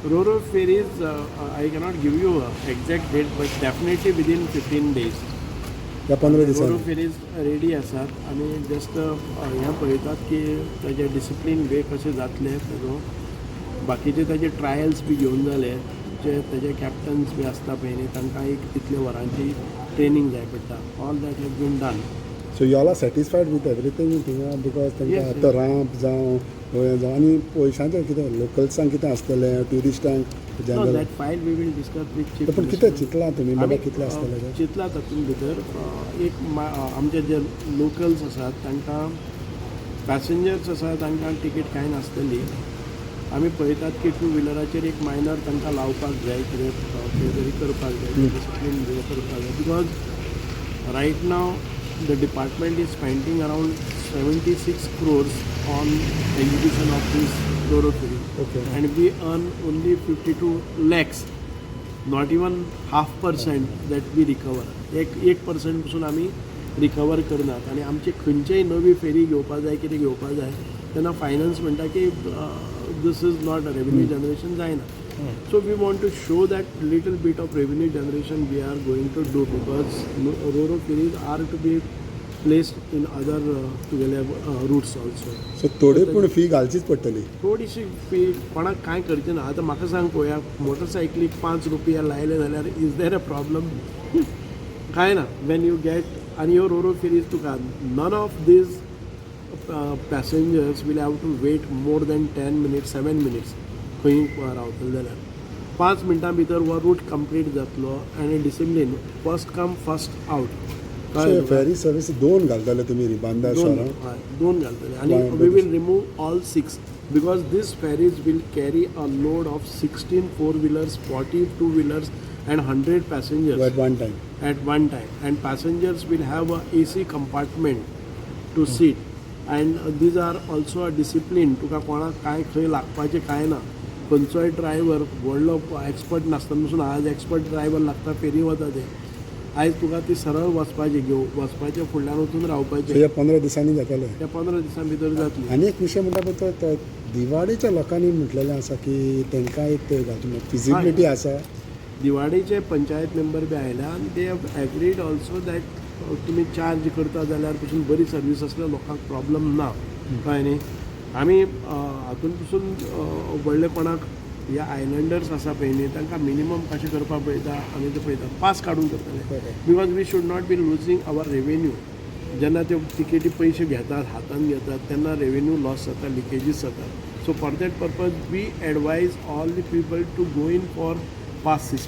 Roro ferries, I cannot give you exact date, but definitely within 15 days. ह्या 15 रोरो दिसांनी. Fairies ready आसात. आमी just हें पळयतात की ताजे डिसिप्लीन वे कशें जातले ताजो. बाकीचे ताजे ट्रायल्स बी घेवन जाले. जे ताजे कॅप्टन्स बी आसता पळय न्ही, तांकां एक तितले वरांची ट्रेनींग जाय पडटा. All that has been done. So you all are satisfied with everything थिंगा? Because तांकां Yes. आतां रांप जावं हें जावं आनी पयशांचें कितें, लोकल्सांक कितें आसतलें, ट्युरिस्टांक no, general? That file we will discuss with chief. पूण कितें चिंतलां तुमी बाबा, कितलें आसतलें तें? चिंतला तातूंत भितर एक आमचे जे लोकल्स आसात तांकां, पॅसेंजर्स आसा तांकां तिकेट कांय नासतली. आमी पळयतात की टू व्हिलराचेर एक मायनर तांकां लावपाक जाय, कितें कितें तरी करपाक जाय, डिसिप्लीन करपाक जाय, because right now the department is spending around 76 crores on execution of this roro ferry and we earn only 52 lakhs, not even half percent that we recover. एक एक पर्संट पसून आमी रिकवर करनात. आनी आमची खंयचेय नवी फेरी घेवपा जाय, कितें घेवपा जाय तेन्ना फायनान्स म्हणटा की this is not a revenue generation जायना. So we want to show that little bit of revenue generation we are going to do, because roro ferries are to be placed in other तुगेले roots also. So थोडी पूण fee घालचीच पडटली. थोडीशी fee कोणाक कांय करचें ना. आतां म्हाका सांग पळोवया, मोटरसायकलीक 5 रुपया लायले जाल्यार is there a problem? कांय ना. When you get आनी ह्यो रोरो फेरीज तुका none of these passengers will have to wait more than 10 minutes, 7 minutes. खंय रावतले जाल्यार 5 मिनटां भितर हो रूट कंप्लीट जातलो आनी discipline, first come first out. So ferry service दोन घालतले तुमी रिबांदार दोन. शहरान? हय, दोन घालतले आनी we will remove all six, because this ferries will carry a load of 16 four wheelers, 40 two wheelers and 100 passengers at one time. At one time, and passengers will have a AC compartment to sit, and these are also a discipline. तुका कोणाक कांय खंय लागपाचें कांय ना. खंयचोय driver व्हडलो expert नासतना पसून आज एक्सपर्ट ड्रायव्हर लागता. फेरी वता ते आयज तुका ती सरळ वचपाची, घेवन वचपाचें, फुडल्यान वचून सो रावपाचें. ह्या 15 दिसांनी जातलें? त्या 15 दिसां भितर जातली. आनी एक विशय म्हणटा पळय तो, तो दिवाडीच्या लोकांनी म्हटलेलें आसा की तांकां एक ते घालचे, फिजिबिलिटी आसा? दिवाडीचे पंचायत मेंबर बी आयल्या आनी they have agreed also that तुमी चार्ज करता जाल्यार पसून बरी सर्वीस आसल्यार लोकांक प्रॉब्लम ना. कळ्ळें न्ही? आमी हातून पसून व्हडले कोणाक ह्या आयलंडर्स आसा पळय न्ही, तांकां मिनिमम कशें करपाक पळयता आमी ते पळयता, पास काडून करतले, because we should not be losing our revenue. जेन्ना त्यो तिकेटी पयशे घेतात, हातान घेतात, तेन्ना रेवेन्यू लॉस जाता, लिकेजीस जाता. So for that purpose we advise all the people to go in for pass system.